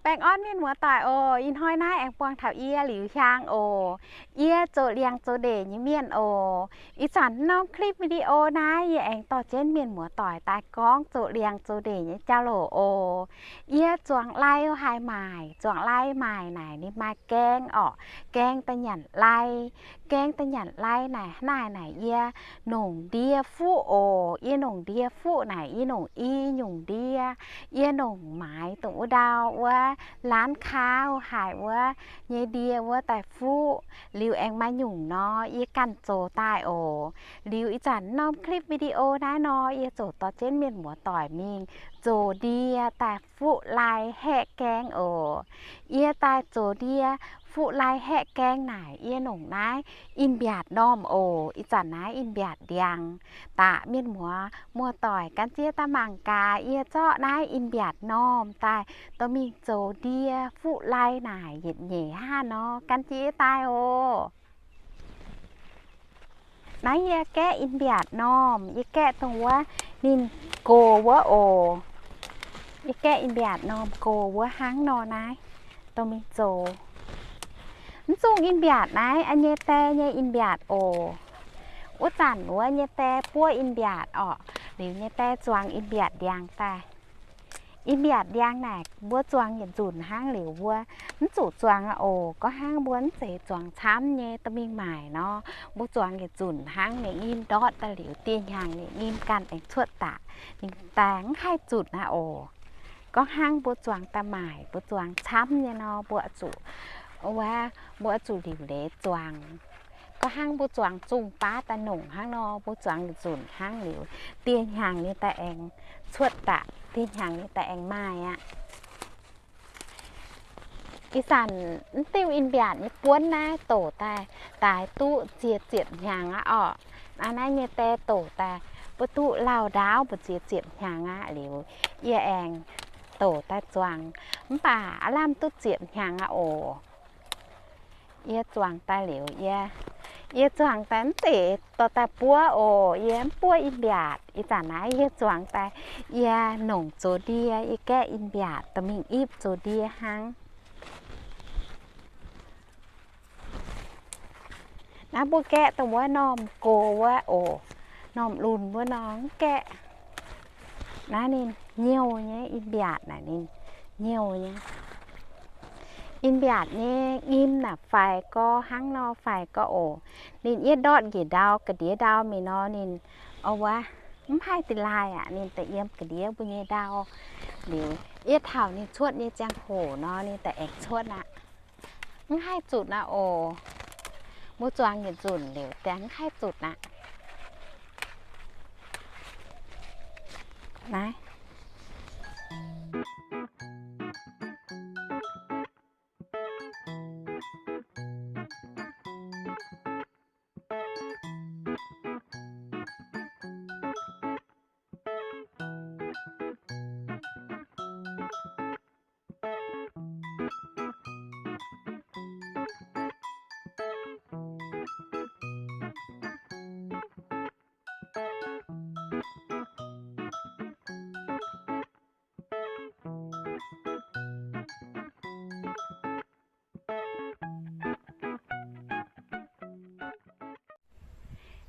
Baengh orn mienh muoz-doic oc. Ih hnoi naaiv aengx buangh taux yie Liuz Hiaang oc. Yie zoux liangx zoux ndeic nyei mienh oc. Ih zanc norm คลิปวิดีโอ naaiv yie aengx dorh jienv mienh muoz-doic daaih gorngv zoux liangx zoux ndeic nyei jauv-louc oc. Yie zuangx lai haaix maaic, zuangx lai maaic naaic ninh maaih gaeng orqc, gaeng da'nyanc lai. Gaeng da'nyanc lai naaic, naaic naaic yie nongc ndie fuqv oc. Yie nongc ndie fuqv naaic yie nongc i nyungc ndie. Yie nongc maaiz dongh wuov ndau wuov ร้านค้า haaix wuov nyei ndie wuov daaih fuqv. Liuz aengx maaih nyungc nor yie ganh zoux daaih oc. Liuz ih zanc norm คลิปวิดีโอ naaiv nor yie ziouc dorh jienv mienh muoz-doic mingh zoux ndie daaih fuqv lai haeqv gaeng oc. Yie daaih zoux ndie fuqv lai haeqv gaeng naaic yie nongc naaiv in-mbiaatc normh oc. Ih zanc naaiv in-mbiaatc ndiangx. Daqc mienh muoz muoz-doic gan jienv daaih mangc gaax, yie zorqv naaiv in-mbiaatc normh daaih dorh mingh zoux ndie fuqv lai naaic yietc nyeic hnangv nor gan jienv daaih oc. Naaiv yie gaeqv in-mbiaatc normh, yie gaeqv dongh wuov ninh gox wuov oc. Yie gaeqv in-mbiaatc normh gox wuov hnangv nor naaiv dorh mingh zoux. Mv zungh in-mbiaatc naaiv nyei die nyei in-mbiaatc oc. Wuov zanc wuov nyei die buov in-mbiaatc orqc, liuz nyei die zuangx in-mbiaatc ndiangx daaih. In-mbiaatc ndiangx naaic mbuo zuangx yietc nzunc hnangv liuz mbuo mv zuqc zuangx aqv oc. Gorngv hnangv mbuo mv zeiz zuangx camv nyei dorh mingh maaic nor, mbuo zuangx yietc nzunc hnangv ninh nyim ndortv daaih liuz dieh hnyangx ninh nyim ganh aengx cuotv daqc, ninh daaih mv haih zunc aqv oc. Gorngv hnangv mbuo zuangx daaih maaic, mbuo zuangx camv nyei nor, mbuo zuqc, wuov, mbuo zuqc liuc leiz zuangx. Gorngv hnangv mbuo zuangx zungh baav daaih nongc hnangv nor, mbuo zuangx yietc nzunc hnangv liuz dieh hnyangx ninh daaih aengx cuotv daqc, dieh hnyangx ninh daaih aengx maaih aqv. Ih zanc mv diuh in-mbiaatc nyei buonv naaiv doqc daaih daaix duqv ziex ziepc hnyangx aqv orqc. Naaiv, naaiv nyei die doqc daaih mbuo duqv lauh ndaauv mbu'ziex ziepc hnyangx aqv liuz, yie aengx doqc daaih zuangx, mv baac aav lamh duqv ziepc hnyangx aqv oc. Yie zuangx daaih liuz, yie, yie zuangx daaih mv zeiz dorh daaih buov oc. Yie mv buov in-mbiaatc. Ih zanc naaiv yie zuangx daaih, yie nongc zoux ndie, yie gaeqv in-mbiaatc dorh mingh ipv zoux ndie hnangv. Naaiv mbuo gaeqv dongh wuov normh gox wuov oc. Normh lunx wuov nor mv gaeqv. Naaiv ninh nyouh nyei in-mbiaatc naaic, ninh nyouh nyei. In-mbiaatc nyei nyim naaic faix gorx hnangv nor, faix gorx oc. Ninh yie ndortv njiec ndau, ga'ndiev ndau mingh nor, ninh, o wuov, mv haih da'laaih aqv. Ninh da'yiem ga'ndiev mbuo nyei ndau. Liuz yie taux ninh cuotv nyei ziangh hoc nor, ninh da'aengx cuotv aqv. Mv haih zutc aqv oc. Mbuo zuangx yietc nzunc liuz daaih mv haih zutc aqv. Naaiv.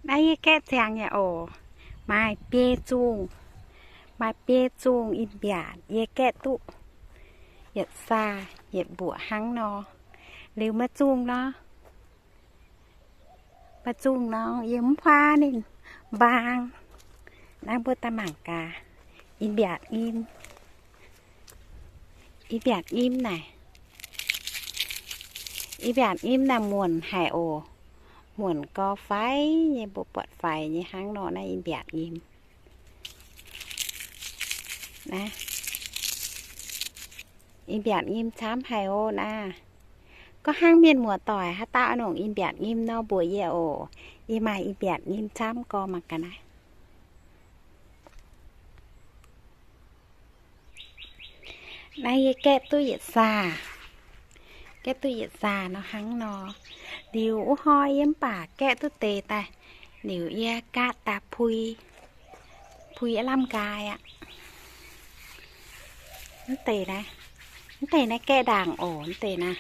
Naaiv yie gaeqv ziangx nyei oc. Maaih biei zungh, maaih biei zungh in-mbiaatc yie gaeqv duqv yietc saah yietc mbuoqc hnangv nor. Liuz maaih zungh nor, maaih zungh nor yie mv huaav ninh mbaang. Naaiv mbuo daaih mangc gaax, in-mbiaatc nyim, in-mbiaatc nyim naaic, in-mbiaatc nyim naaic muonc haic oc. Muonc gorx faix nyei, mbuo buatc faix nyei hnangv nor naaiv in-mbiaatc nyim. Naaiv, in-mbiaatc nyim camv haic oc naaiv. Gorngv hnangv mienh muoz-doic haaix dauh nongc in-mbiaatc nyim nor mbuox yie oc. Yie maaih in-mbiaatc nyim camv gorx mangc gaax naaiv. Naaiv yie gaeqv duqv yietc saah, gaeqv duqv yietc saah nor hnangv nor. Liuz wuov hnoi yie mv baac gaeqv duqv deix daaih, liuz yie gaatv daaih pui, pui aav lamh nqaai aqv. Mv deix naaiv, Mv deix naaiv gaeqv ndaangc oc, mv deix naaiv.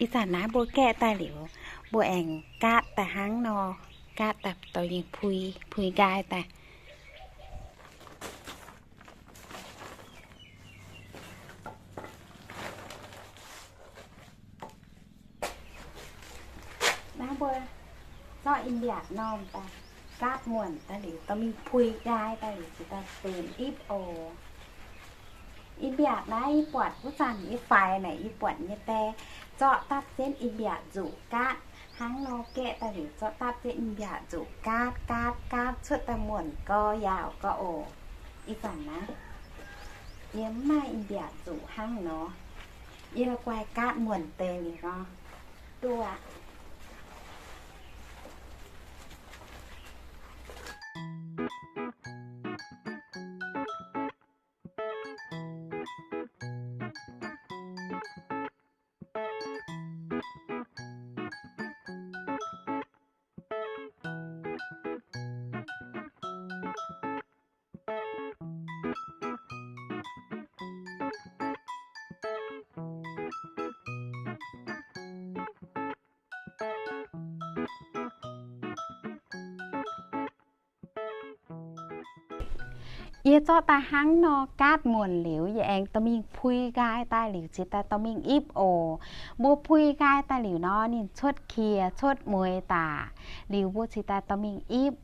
Ih zanc naaiv mbuo gaeqv daaih liuz, mbuo aengx gaatv daaih hnangv nor, gaatv daaih dorh mingh pui, pui nqaai daaih. Naaiv mbuo zorqv in-mbiaatc normh daaih gaatv muonc daaih liuz, dorh mingh pui nqaai daaih liuz, cingx daaih benx ipv oc. In-mbiaatc naaiv yie buatc wuov zanc yie faix naaic, yie buatc yie die zorqv dapv jienv in-mbiaatc nzuqc gaatv. Hnangv nor gaeqv daaih liuz, zorqv dapv jienv in-mbiaatc nzuqc gaatv, gaatv, gaatv cuotv daaih muonc gau yaauc gau oc. Ih zanc naaiv yie mv maaih in-mbiaatc nzuqc hnangv nor, yie la'guaih gaatv muonc deix liuz nor, duqv aqv. Yie zorqv daaih hnangv nor gaatv muonc liuz, yie aengx dorh mingh pui nqaai daaih liuz, cingx daaih dorh mingh ipv oc. Mbuo pui nqaai daaih liuz nor, ninh cuotv qiex cuotv mueiz daaih, liuz mbuo cingx daaih dorh mingh ipv.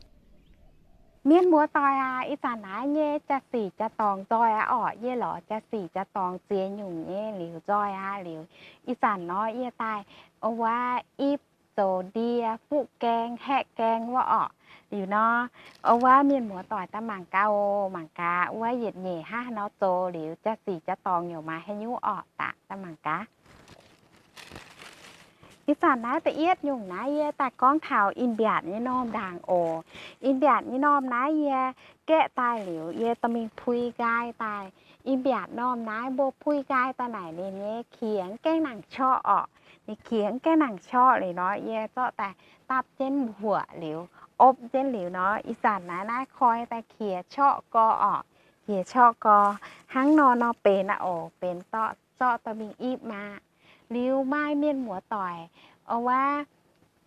Mienh muoz-doic aac, ih zanc naaiv nyei jaa-sic jaa-dorngx nzoih aqv orqc. Yie lorz jaa-sic jaa-dorngx ziex nyungc nyei liuz nzoih aqv. Liuz ih zanc nor yie daaih wuov ipv zoux ndie, fuqv gaeng, haeqv gaeng wuov orqc. Liuz nor, wuov mienh muoz-doic daaih mangc gaax oc, mangc gaax wuov yietc nyeic hnangv haaix nor zoux liuz jaa-sic jaa-dorngx youc maaih haaix nyungc orqc daaih, daaih mangc gaax. Ih zanc naaiv da'yietv nyungc naaiv yie daaih gorngv taux in-mbiaatc nyei normh ndaangc oc. In-mbiaatc nyei normh naaiv yie gaeqv daaih liuz yie dorh mingh pui nqaai daaih. In-mbiaatc normh naaiv mbuo pui nqaai daaih naaic ninh nyei qiex mv gaengh nangc qorqv orqc. Ninh qiex mv gaengh nangc qorqv liuz nor, yie zorqv daaih dapv jienv mbuoqc liuz, opv jienv liuz nor, ih zanc naaiv naaiv koi daaih qiex qorqv gau orqc. Qiex qorqv gau. Hnangv nor nor benx aqv oc, benx dorh zorqv dorh mingh ipv maah. Liuz maaih mienh muoz-doic, wuov,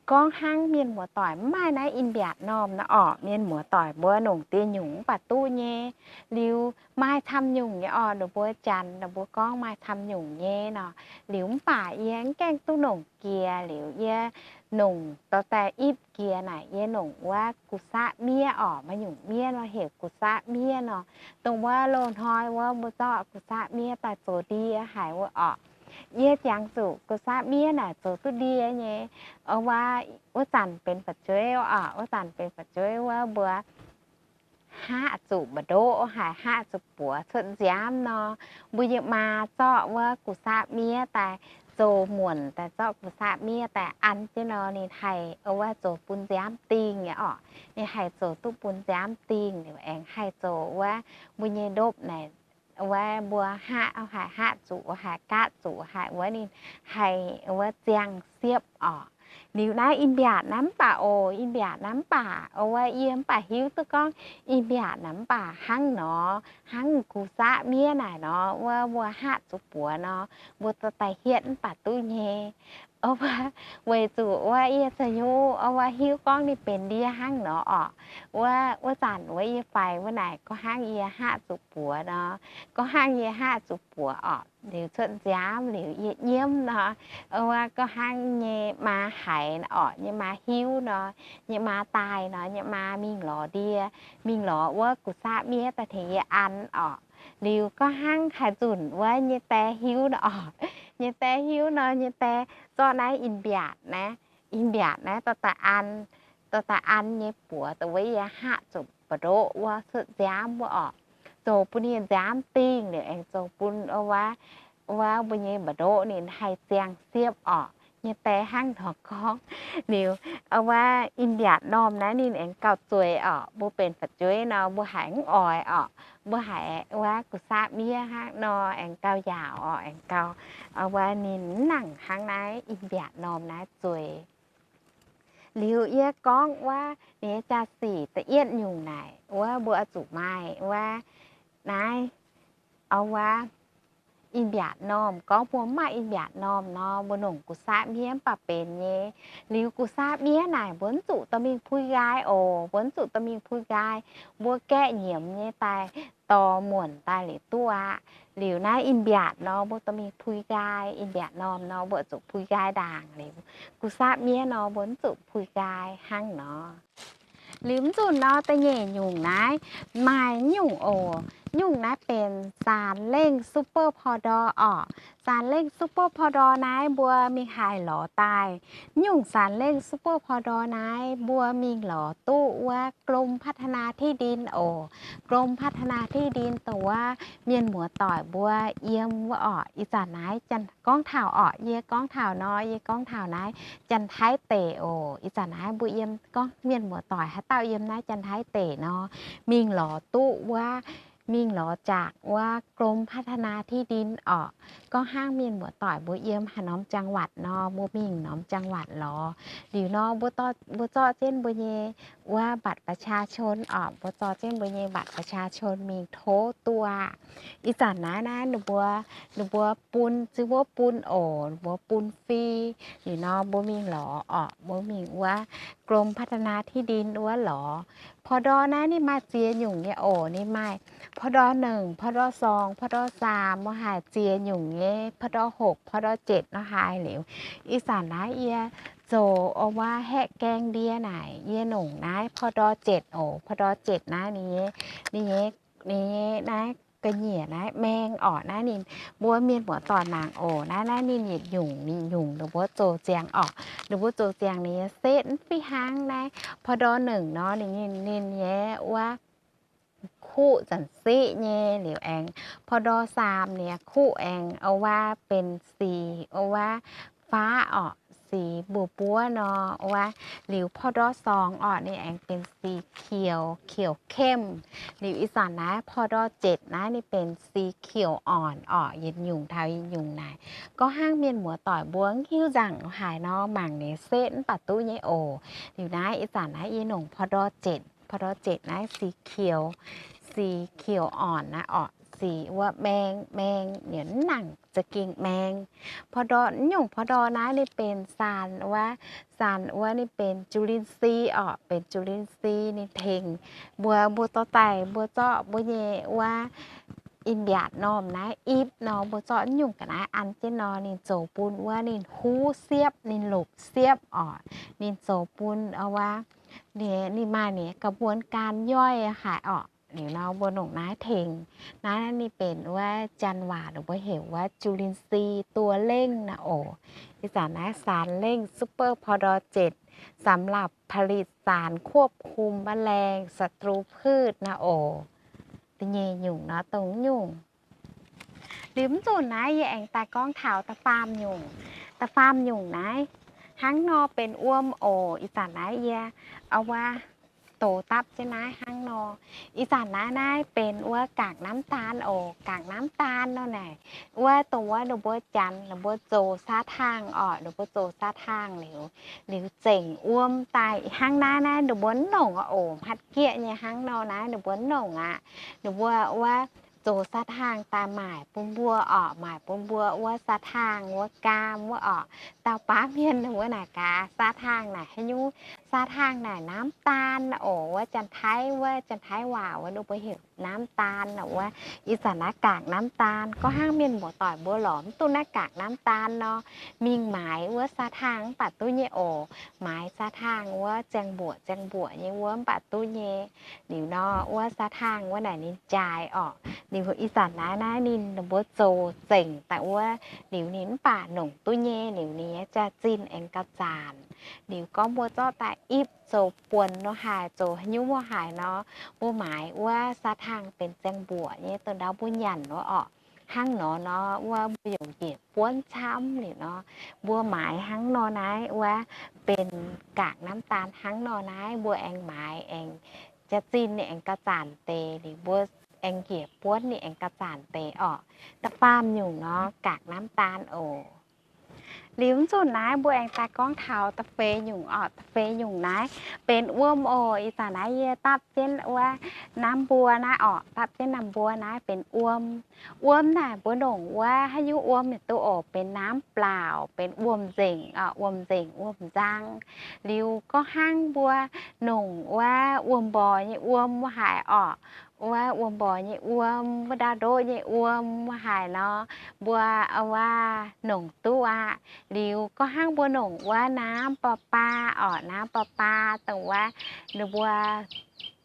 gorngv hnangv mienh muoz-doic mv maaih naaiv in-mbiaatc normh naaiv orqc, mienh muoz-doic mbuo nongc dieh nyungc mv baac duqv nyei. Liuz maaih camv nyungc nyei orqc, ninh mbuo janx ninh mbuo gorngv maaih camv nyungc nyei nor. Liuz mv baac yie mv gaengh duqv nongc jiex. Liuz yie nongc dorh daaih ipv jiex naaic, yie nongc wuov gu saqv miev orqc, maaih nyungc miev nor heuc gu saqv miev nor. Dongh wuov loz-hnoi wuov mbuo zorqv gu saqv miev daaih zoux ndie haic wuov orqc. Yie jangx zuqc gu saqv miev naaic zoux duqv ndie nyei. Wuov, wuov zanc benx fu'jueiv orqc, wuov zanc benx fu'jueiv wuov mbuo haav zuqc mba'ndoqv haic, haav zuqc buoz cuotv nziaamv nor, mbuo yie maa zorqv wuov gu saqv miev daaih zoux muonc daaih, zorqv gu saqv miev daaih an jienv nor, ninh haih wuov zoux bun nziaamv dingh nyei orqc. Ninh haih zoux duqv bun nziaamv dingh liuz aengx haih zoux wuov mbuo nyei ndopv naaic, wuov mbuo haav haic, haav zuqc haic, gaatv zuqc haic wuov ninh haih wuov ziangh siepv orqc. Liuz naaiv in-mbiaatc naaiv mv baac oc, in-mbiaatc naaiv mv baac wuov yie mv baac hiuv duqv gorngv in-mbiaatc naaiv mv baac hnangv nor, hnangv gu saqv miev naaic nor, wuov mbuo haav zuqc buoz nor, mbuo dorh daaih hietv mv baac duqv nyei. Wuov, weic zuqc wuov yie za'nyuv wuov hiuv gorngv ninh benx ndie hnangv nor orqc. Wuov, wuov zanc wuov yie faix wuov naaic, gorngv hnangv yie haav zuqc buoz nor, gorngv hnangv yie haav zuqc buoz orqc, liuz cuotv nziaamv liuz yie nyiemv nor, wuov, gorngv hnangv nyei maa haiz orqc, nyei maa hiuv nor, nyei maa daaih nor, nyei maa mingh lorz ndie, mingh lorz wuov gu saqv miev daaih tengx yie an orqc. Liuz gorngv hnangv haaix nzunc wuov nyei die hiuv nor orqc, nyei die hiuv nor, nyei die zorqv naaiv in-mbiaatc naaiv, in-mbiaatc naaiv dorh daaih an, dorh daaih an nyei buoz dongh wuov yie haav zuqc mba'ndoqv wuov cuotv nziaamv wuov orqc, zoux bun ninh nziaamv dingh liuz aengx zoux bun wuov, wuov mbuo nyei mba'ndoqv ninh haih ziangh siepv orqc. Nyei die hnangv nor gorngv. Liuz wuov in-mbiaatc normh naaiv ninh aengx gauh zueiz orqc. Mbuo benx fu'jueiv nor mbuo haiz mv oix orqc. Mbuo haiz wuov gu saqv miev hnangv nor aengx gauh yaauc orqc, aengx gauh wuov ninh mv nangc hnangv naaiv in-mbiaatc normh naaiv zueiz. Liuz yie gorngv wuov ninh nyei jaa-sic da'yietv nyungc naaic wuov mbuo oix zuqc maaih wuov naaiv Auv-waav, in mbiaatc normh, gorngv mbuo mv maaih in mbiaatc normh nor, mbuo nongc gu saqv miev mv baac benx nyei. Liuz gu saqv miev naaic mbuo mv zuqc dorh mingh pui nqaai oc. Mbuo mv zuqc dorh mingh pui nqaai. Mbuo gaeqv nyiemz nyei daaih dorh muonc daaih liuz duqv aqv. Liuz naaiv in mbiaatc nor mbuo dorh mingh pui nqaai. In mbiaatc normh nor mbuo zuqc pui nqaai ndaangc. Liuz gu saqv miev nor mbuo mv zuqc pui nqaai hnangv nor. Liuz mv zuqc nor da'nyeic nyungc naaiv maaih nyungc oc. Nyungc naaiv benx Zaanc Lengh Super Pau Ndor orqc. Zaanc Lengh Super Pau Ndor naaiv mbuo mingh haaix lorz daaih? Nyungc Zaanc Lengh Super Pau Ndor naaiv mbuo mingh lorz duqv wuov กรมพัฒนาที่ดิน oc. กรมพัฒนาที่ดิน dongh wuov mienh muoz-doic mbuo yiem wuov orqc. Ih zanc naaiv gorngv taux orqc, yie gorngv taux nor, yie gorngv taux naaiv Janx-Taiv deic oc. Ih zanc naaiv mbuo yiem gorngv mienh muoz-doic haaix dauh yiem naaiv Janx-Taiv deic nor, mingh lorz duqv wuov, mingh lorz จาก wuov กรมพัฒนาที่ดิน orqc. Gorngv hnangv mienh muoz-doic mbuo yiem haaix norm จังหวัด nor, mbuo mingh norm จังหวัด lorz. Liuz nor mbuo zorqv jienv mbuo nyei wuov บัตรประชาชน orqc, mbuo zorqv jienv mbuo nyei บัตรประชาชน mingh tov duqv aqv. Ih zanc naaiv naaiv ninh mbuo, ninh mbuo bun, ziouc mbuo bun oc, ninh mbuo bun fri. Liuz nor mbuo mingh lorz orqc, mbuo mingh wuov กรมพัฒนาที่ดิน wuov lorz. Pau ndor naaiv ninh maaih ziex nyungc nyei oc. Ninh maaih พด.หนึ่ง พด.สอง พด.สาม mbuo haiz ziex nyungc nyei พด.หก พด.เจ็ด nor haiz liuz. Ih zanc naaiv yie zoux wuov haeqv gaeng ndie naaic, yie nongc naaiv พด.เจ็ด oc. พด.เจ็ด naaiv ninh nyei, ninh nyei, ninh nyei naaiv ga'nyiec naaiv maeng orqc. Naaiv ninh mbuo mienh muoz-doic mangc oc. Naaiv, naaiv ninh yietc nyungc, ninh nyungc ninh mbuo zoux ziangx orqc. Ninh mbuo zoux ziangx ninh nyei setv mv fih hnangv naaiv. พด.หนึ่ง nor ninh, ninh nyei wuov kuqv zanc siqv nyei liuz aengx พด.สาม ninh kuqv aengx wuov benx สี wuov faav orqc, สี mbuov-mbuov nor wuov. Liuz พด.สอง orqc, ninh aengx benx สีเขียว, เขียวเข้ม. Liuz ih zanc naaiv พด.เจ็ด naaiv ninh benx สีเขียวอ่อน orqc. Yietc nyungc taux yietc nyungc naaic, gorngv hnangv mienh muoz-doic mbuo mv hiuv nzangc haaix nor mangc ninh setv mv baac duqv nyei oc. Liuz naaiv ih zanc naaiv yie nongc พด.เจ็ด, พด.เจ็ด naaiv สีเขียว, สีเขียวอ่อน naaiv orqc, สี wuov maeng, maeng, ninh mv nangc za'gengh maeng. พด. nyungc พด. naaiv ninh benx สาร wuov, สาร wuov ninh benx จุลินทรีย์ orqc, benx จุลินทรีย์ ninh tengx mbuo, mbuo dorh daaih mbuo zorqv mbuo nyei wuov in mbiaatc normh naaiv ipv nor, mbuo zorqv nyungc ga'naaiv an jienv nor, ninh zoux bun wuov ninh huv siepv, ninh lopc siepv orqc. Ninh zoux bun wuov, ninh maaih ninh กระบวนการย่อย haic orqc. Liuz nor mbuo nongc naaiv tengx. Naaiv ninh benx wuov janx waac ninh mbuo heuc wuov จุลินทรีย์ตัวเร่ง naaiv oc. Ih zanc naaiv สารเร่ง Super พด.เจ็ด สำหรับผลิตสารควบคุมแมลง ศัตรูพืช naaiv oc. Da'nyeic nyungc nor dongh nyungc. Liuz mv zuqc naaiv yie aengx daaih gorngv taux da'faam nyungc. Da'faam nyungc naaiv hnangv nor benx wuom oc. Ih zanc naaiv yie wuov dox dapv jienv naaiv hnangv nor. Ih zanc naaiv, naaiv benx wuov กากน้ำตาล oc. กากน้ำตาล nor naaic, wuov dongh wuov ninh mbuo janx ninh mbuo zoux สาหร่าย orqc, ninh mbuo zoux สาหร่าย liuz, liuz zengc wuom daaih hnangv naaiv, naaiv ninh mbuo mv nongc oc. Hmatv gieqv nyei hnangv nor naaiv ninh mbuo mv nongc aqv. Ninh mbuo wuov zoux สาหร่าย daaih maaic bun mbuo orqc, maaic bun mbuo wuov สาหร่าย wuov gaam wuov orqc. Dauh baav mienh ninh mbuo naaic gaax สาหร่าย naaic haaix nyungc. สาหร่าย naaic น้ำตาล oc. Wuov Janx-Taiv, wuov Janx-Taiv waac wuov ninh mbuo heuc น้ำตาล wuov. Ih zanc naaiv กากน้ำตาล, gorngv hnangv mienh muoz-doic mbuo lorz mv duqv naaiv กากน้ำตาล nor, mingh maaiz wuov สาหร่าย mv baac duqv nyei oc. Maaiz สาหร่าย wuov ziangh mbuoqc ziangh mbuoqc nyei wuov mv baac duqv nyei. Liuz nor wuov สาหร่าย wuov naaic ninh jaaix orqc. Liuz ih zanc naaiv naaiv ninh mbuo zoux zengc daaih wuov, liuz ninh mv baac nongc duqv nyei, liuz ninh nyei jaax-zinh aengx gauh zanc. Liuz gorngv mbuo zorqv daaih ipv zoux buonc nor haaix, zoux haaix nyungc wuov haaix nor, mbuo maaiz wuov สาหร่าย benx ziangh mbuoqc nyei dongh ndau mbuo nyanc wuov orqc. Hnangv nor nor wuov mbuo yaac njiec buonv camv liuz nor, mbuo maaiz hnangv nor naaiv wuov benx กากน้ำตาล hnangv nor naaiv, mbuo aengx maaiz aengx jaax-zinh ninh aengx gauh zanc deix, liuz mbuo aengx njiec buonv ninh aengx gauh zanc deix orqc. Da'faam nyungc nor กากน้ำตาล oc. Liuz nzunc naaiv mbuo aengx daaih gorngv taux da'feix nyungc orqc. Da'feix nyungc naaiv benx wuom oc. Ih zanc naaiv yie dapv jienv wuov naamv mbuo naaiv orqc, dapv jienv naamv mbuo naaiv benx wuom. Wuom naaic mbuo nongc wuov haaix nyungc wuom yietc duqv oc, benx naamv blaauc, benx wuom-nzengc orqc, wuom-nzengc wuom-nzang. Liuz gorngv hnangv mbuo nongc wuov wuom-mborqc nyei wuom wuov haic orqc, wuov wuom-mborqc nyei wuom, wuov ndaauv ndoqv nyei wuom wuov haic nor, mbuo wuov nongc duqv aqv. Liuz gorngv hnangv mbuo nongc wuov naamv baa baa orqc, naamv baa baa dongh wuov ninh mbuo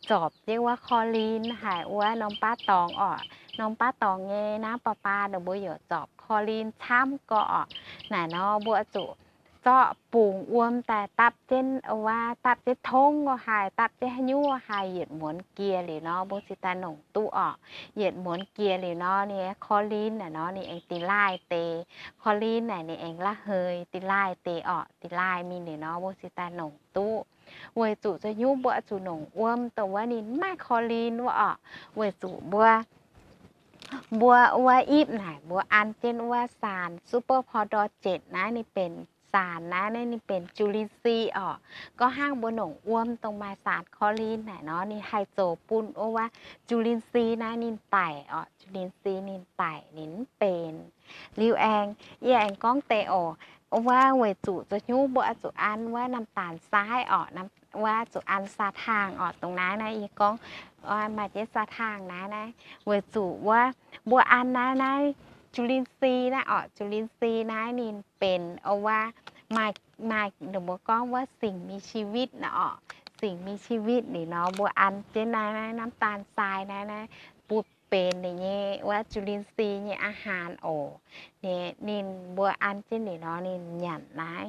zorpc jienv wuov korlin haic wuov norm baav dorngx orqc, norm baav dorngx nyei naamv baa baa ninh mbuo yaac zorpc korlin camv gorx orqc. Naaic nor mbuo zuqc zorqv bungx wuom daaih dapv jienv wuov, dapv jienv tongv wuov haic, dapv jienv haaix nyungc wuov haic, yietc muonz jiex liuz nor mbuo cingx daaih nongc duqv orqc. Yietc muonz jiex liuz nor ninh korlin naaic nor ninh aengx dingh laaih deix. Korlin naaic ninh aengx la'heix dingh laaih deix orqc, dingh laaih mingh liuz nor mbuo cingx daaih nongc duqv. Weic zuqc za'nyungc mbuo zuqc nongc wuom dongh wuov ninh maiv maaih korlin wuov orqc. Weic zuqc mbuo mbuo wuov ipv naaic mbuo an jienv wuov saanx ซูเปอร์ พอดอ เจ็ด naaiv ninh benx saanx naaiv, naaiv ninh benx จุลินทรีย์ orqc. Gorngv hnangv mbuo nongc wuom dongh maaih saanx korlin naaic nor ninh haih zoux bun wuov จุลินทรีย์ naaiv ninh daic orqc, จุลินทรีย์ ninh daic ninh mv benx. Liuz aengx yie aengx gorngv deix oc, wuov weic zuqc za'nyungc mbuo zuqc an wuov น้ำตาลทราย orqc, wuov zuqc an ซาทาง orqc. Dongh naaiv naaiv yie gorngv maaih jienv ซาทาง naaiv naaiv weic zuqc wuov mbuo an naaiv naaiv จุลินทรีย์ naaiv orqc, จุลินทรีย์ naaiv ninh benx wuov maaih, maaih ninh mbuo gorngv wuov สิ่งมีชีวิต naaiv orqc. สิ่งมีชีวิต liuz nor mbuo an jienv naaiv naaiv น้ำตาลทราย naaiv naaiv bun benx ninh nyei wuov จุลินทรีย์ nyei อาหาร oc. Ninh mbuo an jienv liuz nor ninh nyanc naaiv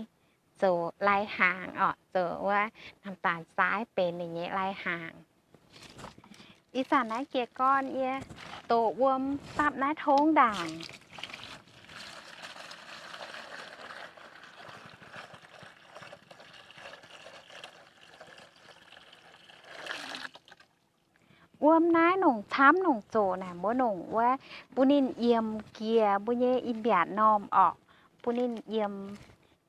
zoux lai-hnaangx orqc, zoux wuov น้ำตาลทราย benx ninh nyei lai-hnaangx. Ih zanc naaiv jiez gorn yie doqc wuom dapv naaiv tongv ndaangc. Wuom naaiv nongc camv nongc zoqc naaic mbuo nongc wuov bun ninh yiemx jiex mbuo nyei i mbiaatc normh orqc. Bun ninh yiemx,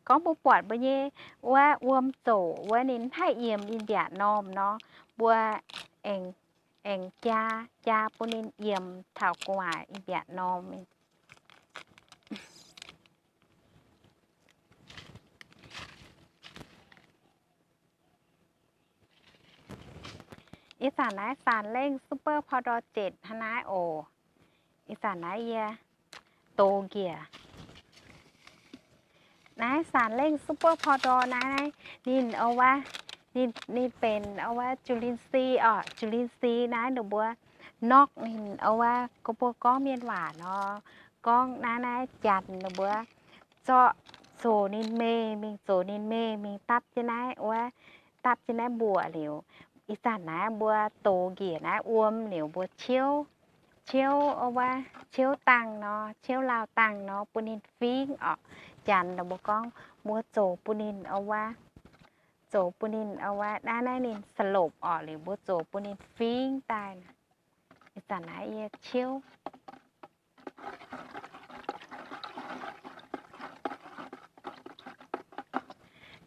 gorngv mbuo buatc mbuo nyei wuov wuom zoqc wuov ninh mv haih yiemx i mbiaatc normh nor, mbuo aengx, aengx jaa, jaa bun ninh yiemx taux gu'nguaaic i mbiaatc normh. Ih zanc naaiv สารเร่ง ซูเปอร์ พอดอ เจ็ด hnangv naaiv oc. Ih zanc naaiv yie dox njiec. Naaiv สารเร่ง ซูเปอร์ พอดอ naaiv, naaiv ninh wuov, ninh, ninh benx wuov จุลินทรีย์ orqc. จุลินทรีย์ naaiv ninh mbuo น็อก ninh wuov, gorngv mbuo gorngv mienh waac nor, gorngv naaiv, naaiv janx ninh mbuo zorqv zoux ninh mengh mingh, zoux ninh mengh mingh dapv jienv naaiv wuov, dapv jienv naaiv mbuoqc liuz, ih zanc naaiv mbuo dox njiec naaiv wuom liuz mbuo ciouv, ciouv wuov, ciouv dangh nor, ciouv lauh dangh nor bun ninh fingv orqc. Janx ninh mbuo gorngv mbuo zoux bun ninh wuov, zoux bun ninh wuov, naaiv, naaiv ninh สลบ orqc liuz mbuo zoux bun ninh fingv daaih. Ih zanc naaiv yie ciouv.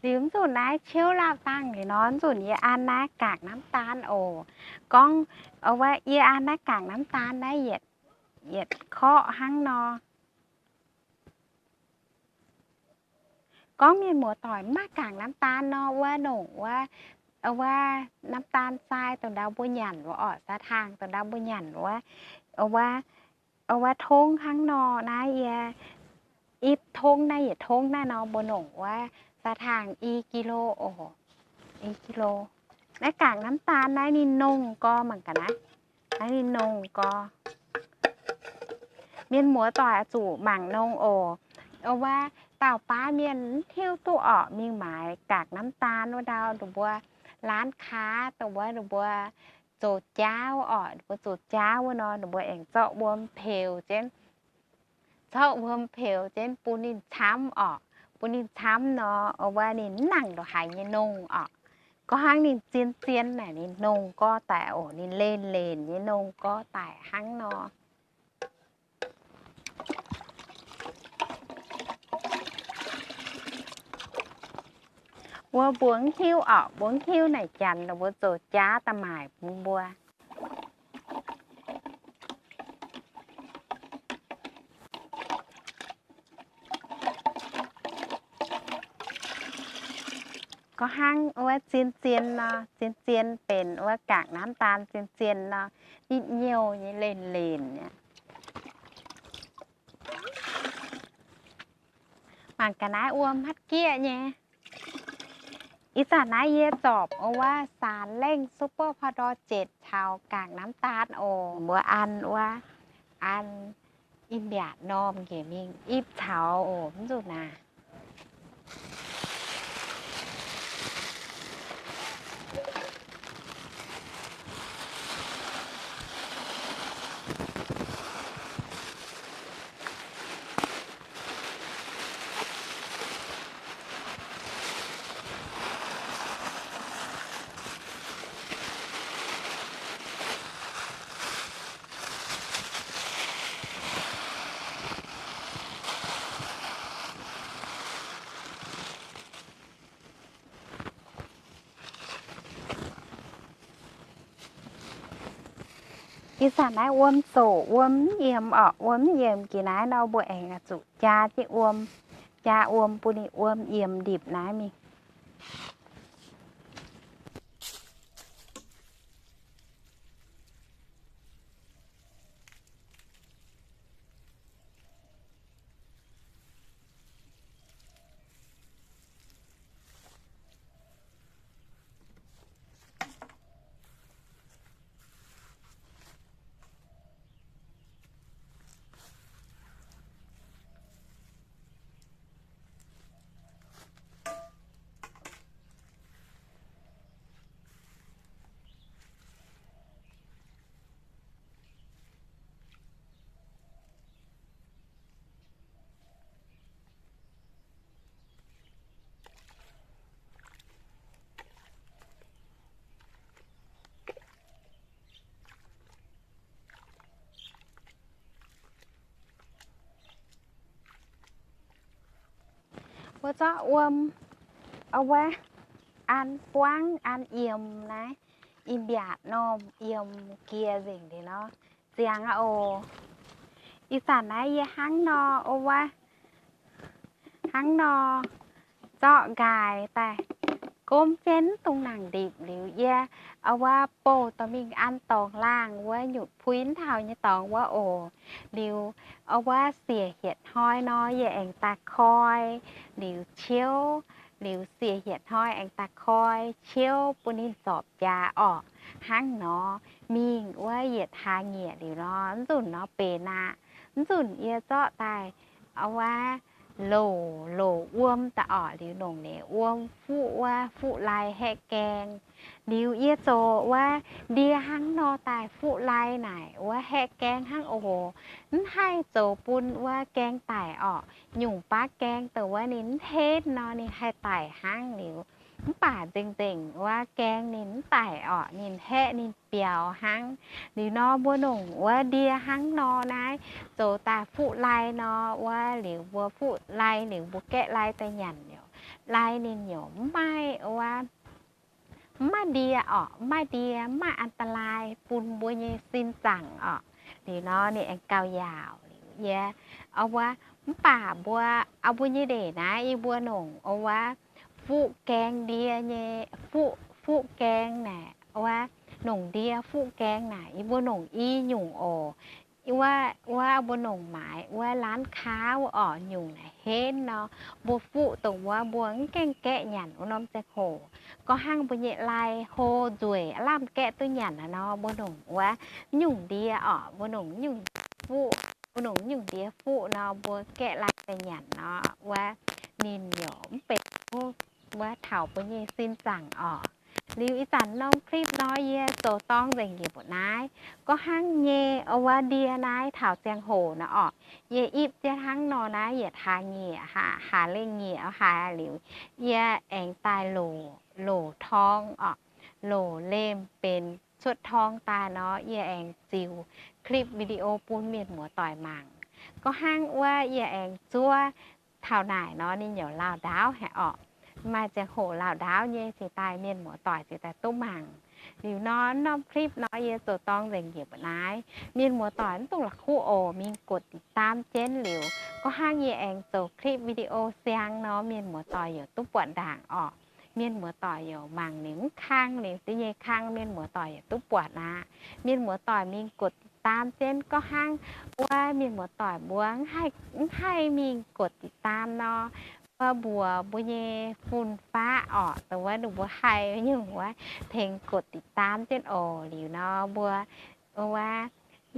Liuz nzunc naaiv ciouv lauh dangh liuz nor, nzunc yie an naaiv กากน้ำตาล oc. Gorngv wuov yie an naaiv กากน้ำตาล naaiv yietc, yietc korqv hnangv nor. Gorngv mienh muoz-doic maiv กากน้ำตาล nor, wuov nongc wuov, wuov น้ำตาลทราย dongh ndau mbuo nyanc wuov orqc, ซาทาง dongh ndau mbuo nyanc wuov, wuov, wuov tongv hnangv nor naaiv yie, ipv tongv naaiv yietc tongv naaiv nor mbuo nongc wuov ซาทาง i กิโล oc, i กิโล. Naaiv กากน้ำตาล naaiv ninh nongh gorx mangc gaax naaiv. Naaiv ninh nongh gorx. Mienh muoz-doic zuqc mangc nongh oc. Wuov dauh baav mienh mv hiuv duqv orqc, mingh maaiz กากน้ำตาล wuov ndau ninh mbuo ร้านค้า dongh wuov ninh mbuo zoux jaauv orqc, ninh mbuo zoux jaauv wuov nor ninh mbuo aengx zorqv wuom peux jienv, zorqv wuom peux jienv bun ninh camv orqc. Bun ninh camv nor, wuov ninh mv nangc ndongc haaix nyei nongh orqc. Gorngv hnangv ninh zien-zien naaic ninh nongh gorx daic oc, ninh lenc-lenc nyei nongh gorx daic hnangv nor. Wuov mbuo mv hiuv orqc, mbuo mv hiuv naaic janx mbuo zoux jaav daaih maaic bun mbuo. Gorngv hnangv wuov zien zien nor, zien zien benx wuov gakc namv daan zien zien nor, nitv nyouh nyei, lenc lenc nyei. Mangc ga'naaiv wuom hmatv gieqv nyei. Ih zanc naaiv yie zorpc wuov Saan Lengh ซุปเปอร์พอดอ เจ็ด caux gakc namv daan oc. Mbuo an wuov, an in mbiaatc normh njiec mingh ipv caux oc, mv nzunc naaic. Ih zanc naaiv wuom zoqc, wuom mv yiemx orqc. Wuom mv yiemx jiex naaiv nor, mbuo aengx zuqc jaa jienv wuom, jaa wuom bun ninh wuom yiemx ndipc naaiv mingh. Mbuo zorqv wuom, wuov, an buangv an yiemx naaiv, i mbiaatc normh yiemx jiex nzengc liuz nor, ziangx aqv oc. Ih zanc naaiv yie hnangv nor, wuov, hnangv nor zorqv nqaai daaih gomv jienv dongh nangc ndipc liuz, yie, wuov, bouh dorh mingh an dorngx laangh wuov nyutc puix taux nyei dorngx wuov oc. Liuz, wuov, siec hietc hnoi nor, yie aengx daaih koi, liuz ciouv, liuz siec hietc hnoi aengx daaih koi, ciouv bun ninh zorpc jaax orqc. Hnangv nor, mingh wuov yietc hlaax nyieqc liuz nor, mv nzunc nor benx aqv. Mv nzunc yie zorqv daaih, wuov, louc, louc wuom daaih orqc, liuz nongc ninh wuom fuqv wuov fuqv lai haeqv gaeng. Liuz yie zoux wuov ndie hnangv nor daaih fuqv lai naaic wuov haeqv gaeng hnangv oc. Mv haih zoux bun wuov gaeng daic orqc. Nyungc baav gaeng dongh wuov ninh mv henv nor ninh haih daic hnangv liuz. Mv baac nzengc nzengc wuov gaeng ninh mv daic orqc, ninh haeqv ninh biaux hnangv. Liuz nor mbuo nongc wuov ndie hnangv nor naaiv zoux daaih fuqv lai nor wuov liuz mbuo fuqv lai liuz mbuo gaeqv lai daaih nyanc liuz, lai ninh yaac mv maaih wuov, mv maaih ndie orqc, mv maaih ndie, mv maaih อันตราย bun mbuo nyei sin zaangc orqc. Liuz nor ninh aengx gauh yaauc liuz yie, wuov, mv baac mbuo, mbuo nyei ndeic naaiv yie mbuo nongc wuov fuqv gaeng ndie nyei, fuqv, fuqv gaeng naaic wuov, nongc ndie fuqv gaeng naaic yie mbuo nongc i nyungc oc. Wuov, wuov mbuo nongc maaiz wuov ร้านค้า wuov orqc, nyungc naaic henv nor, mbuo fuqv dongh wuov mbuo mv gaengh gaeqv nyanc wuov norm ziangh hoc. Gorngv hnangv mbuo nyei lai hlo nzueic aav lamh gaeqv duqv nyanc aqv nor, mbuo nongc wuov nyungc ndie orqc, mbuo nongc nyungc fuqv, mbuo nongc nyungc ndie fuqv nor, mbuo gaeqv lai daaih nyanc nor, wuov ninh yaac mv benx wuov taux mbuo nyei sin zaangc orqc. Liuz ih zanc norm คลิป nor yie zoux dorng nzengc njiec mbuoqc naaiv. Gorngv hnangv nyei wuov ndie naaiv taux ziangh hoc nor orqc, yie ipv jienv hnangv nor naaiv yietc hlaax nyieqc, hlaax lengh nyieqc haaix liuz, yie aengx daaih loc, loc torng orqc, loc lemh benx cuotv torng daaih nor, yie aengx ziux คลิปวิดีโอ bun mienh muoz-doic mangc. Gorngv hnangv wuov yie aengx zuov taux naaic nor ninh yaac laauh ndaauv haic orqc. maaih ziangh hoc lauh ndaauv nyei cingx daaih mienh muoz-doic cingx daaih duqv mangc. Liuz nor, norm clip nor yie zoux dorng nzengc njiec mbuo naaiv. Mienh muoz-doic mv dungx la'kuqv oc, mingh กดติดตาม jienv liuz, gorngv hnangv yie aengx zoux clip video siang nor, mienh muoz-doic youc duqv buatc ndaangc orqc. Mienh muoz-doic youc mangc liuz mv kang, liuz da'nyeic kang mienh muoz-doic youc duqv buatc aqv. Mienh muoz-doic mingh กดติดตาม jienv, gorngv hnangv wuov mienh muoz-doic mbuo mv haih mingh กดติดตาม nor, wuov mbuox mbuo nyei fun-faqv orqc, dongh wuov ninh mbuo haih nyungc wuov tengx กดติดตาม jienv oc. Liuz nor mbuo, wuov,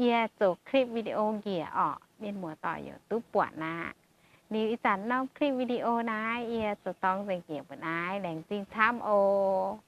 yie zoux clip video njiec orqc, mienh muoz-doic youc duqv buatc aqv. Liuz ih zanc norm clip video naaiv yie zoux dorng nzengc njiec mbuo naaiv, laengz zingh camv oc.